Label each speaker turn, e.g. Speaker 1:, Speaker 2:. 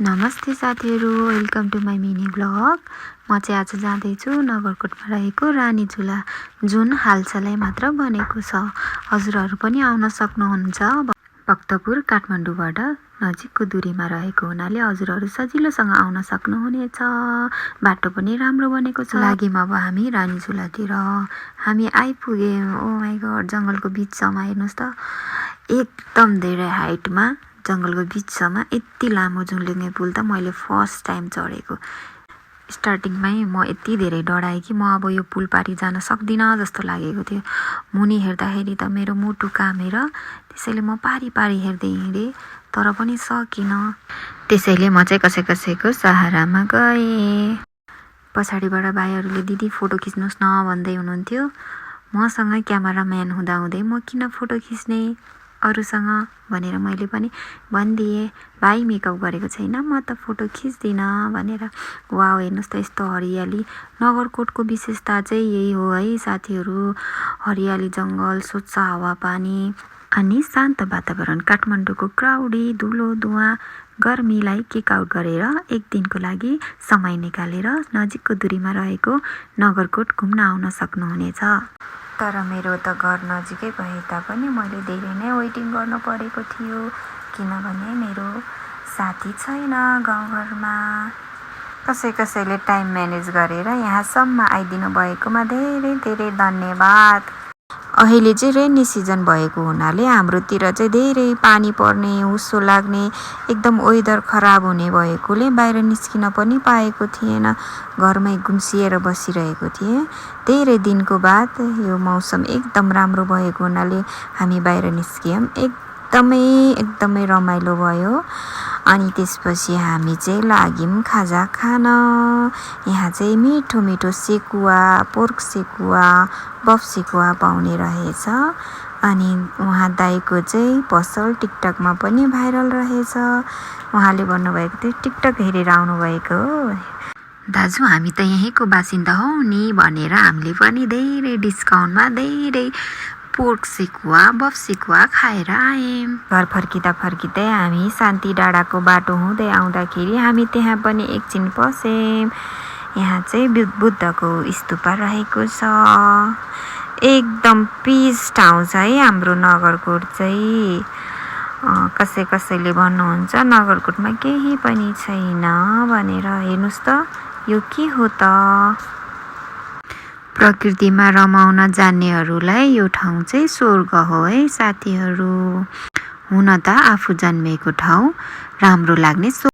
Speaker 1: नमस्ते साथीहरू, welcome to my mini blog. म चाहिँ आज जाँदैछु नगरकोटमा रहेको रानी झुला, जुन हालसालै मात्र बनेको छ। हजुरहरू पनि आउन सक्नुहुन्छ। भक्तपुर काठमाडौँबाट नजिकको दूरीमा रहेको हुनाले हजुरहरू सजिलोसँग आउन सक्नुहुनेछ। बाटो पनि राम्रो बनेको छ। लाग्यौँ अब हामी रानी झुलातिर। हामी आइपुग्यौँ। ओ माई गड, जङ्गलको बिचसम्म हेर्नुहोस् त, एकदम धेरै हाइटमा जङ्गलको बिचसम्म यति लामो झुलुङ्गे पुल त मैले फर्स्ट टाइम चढेको। स्टार्टिङमै म यति धेरै डराएँ कि म अब यो पुल पारी जान सक्दिनँ जस्तो लागेको थियो। मुनि हेर्दाखेरि त मेरो मुटु कामेर, त्यसैले म पारी हेर्दै हिँडेँ, तर पनि सकिनँ। त्यसैले म चाहिँ कसैको सहारामा गएँ। पछाडिबाट भाइहरूले दिदी फोटो खिच्नुहोस् न भन्दै हुनुहुन्थ्यो। मसँग क्यामेराम्यान हुँदाहुँदै म किन फोटो खिच्ने अरूसँग भनेर मैले पनि भनिदिएँ, भाइ मेकअप गरेको छैन, म त फोटो खिच्दिनँ भनेर। वाउ, हेर्नुहोस् त यस्तो हरियाली। नगरकोटको विशेषता चाहिँ यही हो है साथीहरू, हरियाली जङ्गल, स्वच्छ हावापानी अनि शान्त वातावरण। काठमाडौँको क्राउडी, धुलो धुवाँ, गर्मीलाई किक आउट गरेर एक दिनको लागि समय निकालेर नजिकको दूरीमा रहेको नगरकोट घुम्न आउन सक्नुहुनेछ। तर मेरो त घर नजिकै भए तापनि मैले धेरै नै वेटिङ गर्न परेको थियो, किनभने मेरो साथी छैन गाउँघरमा। कसैले टाइम म्यानेज गरेर यहाँसम्म आइदिनु भएकोमा धेरै धेरै धन्यवाद। अहिले चाहिँ रेनी सिजन भएको हुनाले हाम्रोतिर चाहिँ धेरै पानी पर्ने, हुस्सो लाग्ने, एकदम वेदर खराब हुने भएकोले बाहिर निस्किन पनि पाएको थिएन। घरमै गुम्सिएर बसिरहेको थिएँ। धेरै दिनको बाद यो मौसम एकदम राम्रो भएको हुनाले हामी बाहिर निस्क्यौँ। एकदमै रमाइलो भयो। अनि त्यसपछि हामी चाहिँ लाग्यौँ खाजा खान। यहाँ चाहिँ मिठो मिठो सेकुवा, पोर्क सेकुवा, बफ सेकुवा पाउने रहेछ। अनि उहाँ दाइको चाहिँ पसल टिकटकमा पनि भाइरल रहेछ। उहाँले भन्नुभएको थियो टिकटक हेरेर आउनुभएको हो दाजु, हामी त यहीँको बासिन्दा हौ नि भनेर हामीले पनि धेरै डिस्काउन्टमा धेरै पोर्क सेकुवा, बफ सेकुवा खाएर आयौँ। घर फर्किँदै हामी शान्ति डाँडाको बाटो हुँदै आउँदाखेरि हामी त्यहाँ पनि एकछिन पस्यौँ। यहाँ चाहिँ बुद्धको स्तूपा रहेको छ। एकदम पिस ठाउँ छ है हाम्रो नगरकोट चाहिँ। कसैले भन्नुहुन्छ नगरकोटमा केही पनि छैन भनेर। हेर्नुहोस् त, यो के हो त? प्रकृतिमा रमाउन जान्नेहरूलाई यो ठाउँ चाहिँ स्वर्ग हो है साथीहरू। हुन त आफू जन्मेको ठाउँ राम्रो लाग्ने